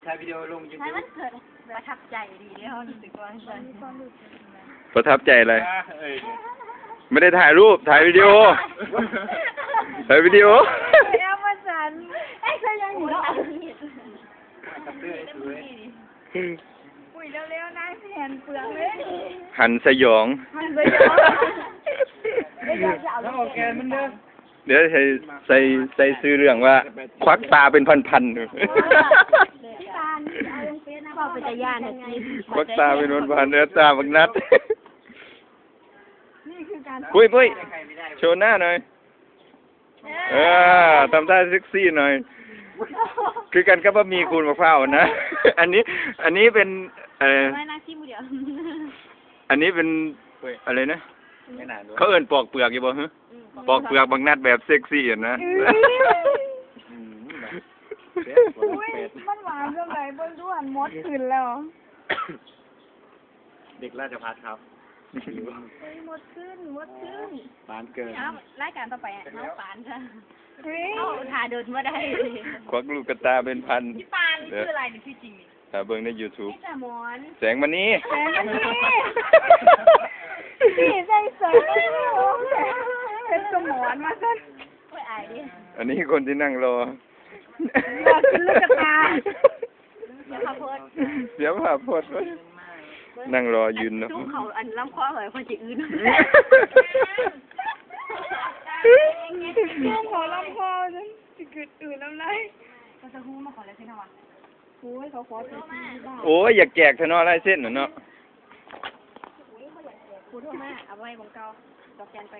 ຖ່າຍວິດີໂອລົງຢູທູບ ໃຫ້ມັນເກີດ ປະທັບໃຈດີເດ້ ເຮົາຮູ້ສຶກວ່າຊັ້ນ ປະທັບໃຈເລີຍ ອ່າ ເອີຍ ບໍ່ໄດ້ຖ່າຍຮູບ ຖ່າຍວິດີໂອ ຖ່າຍວິດີໂອ ເອີຍ ວ່າຊັ້ນ ເອີຍ ເຄີຍຍັງຢູ່ເນາະ ກະເຕີຍສວຍ ອຸ້ຍ ເລັວໆ ນາຍຊິຫັນເປືອງເລີຍ ຫັນສະຫຍອງ ຫັນສະຫຍອງ ແລ້ວເອົາແກນມັນເດີ. ດຽວໃສ່ ໃສ່ ໃສ່ຊື່ເລື່ອງວ່າ ຄວັກຕາເປັນພັນໆ ເອີ ເວົ້າເປັນຕາຢ້ານແທ້ຕິ ຄວັກຕາເປັນພັນໆ ເອີ ຕາບັກນັດ ນີ້ຄືການ ປຸ້ຍ ປຸ້ຍ ໂຊໜ້າໜ່ອຍ ເອີ ທຳທ່າເຊັກຊີ້ໜ່ອຍ ຄືກັນກັບບະໝີ່ຂູດໝາກພ້າວຫັ້ນນະ ອັນນີ້ ອັນນີ້ເປັນ ເອີ ມານັ່ງຊີມຜູ້ດຽວ ອັນນີ້ເປັນ ອະໄລນະ ເຂົາເອີ້ນປອກເປືອກຢູ່ບໍ່ຫື? ອືມ ປອກເປືອກບັກນັດແບບເຊັກຊີ້ຫັ້ນນະ ອືມ ອືມ ແບບ ໂອ້ຍ ມັນຫວານສ່ຳໃດ ເບິ່ງດູ ອັນມົດຂຶ້ນແລ້ວ ເດັກລາຊະພັດຄັບ ໂອ້ຍ ມົດຂຶ້ນ ມົດຂຶ້ນ ປານເກີນ ເອົາ ລາຍການຕໍ່ໄປ ເຮົາປານຊະ ເຮີ້ຍ ເອົາ ຖ້າດົນບໍ່ໄດ້ ຄວັກລູກກະຕາເປັນພັນ ທີ່ປານ ເອີ ຄືອະໄລນີ້ ທີ່ຈິງນີ້ ຖ້າເບິ່ງໃນຢູທູບ ມີສະໝອນ ແສງມະນີ ແສງມະນີ ນີ້ໃສ່ເສີມມາ ເປັນສະໝອນວ່າຊັ້ນ ໂອ້ຍ ອາຍເດ້ ອັນນີ້ຄົນທີ່ນັ່ງລໍ ລໍຂຶ້ນລູກກະຕາ ເສຍພາບໂພດ ເສຍພາບໂພດ ນັ່ງລໍຢືນເນາະ ຈຸ້ມເຂົ້າອັນລຳຄໍຂ້ອຍ ຂ້ອຍຊິອື່ນ ຈຸ້ມເຂົ້າລຳຄໍ ຊິກຶດອື່ນນ້ຳລາຍ ເຂົາຈະຮູ້ມາຂໍລາຍເຊັນເຮົາຫວາ? ໂອ້ຍ ເຂົາຂໍເຊັນ ໂອ້ຍ ຢາກແຈກແທ້ເນາະ ລາຍເຊັນຫັ້ນເນາະ ໂອ້ຍ ບໍ່ຢາກແຈກ ຜູ້ໂທມາ ເອົາໄວ້ໝ່ອງເກົ່າ ດອກຈັນໄປ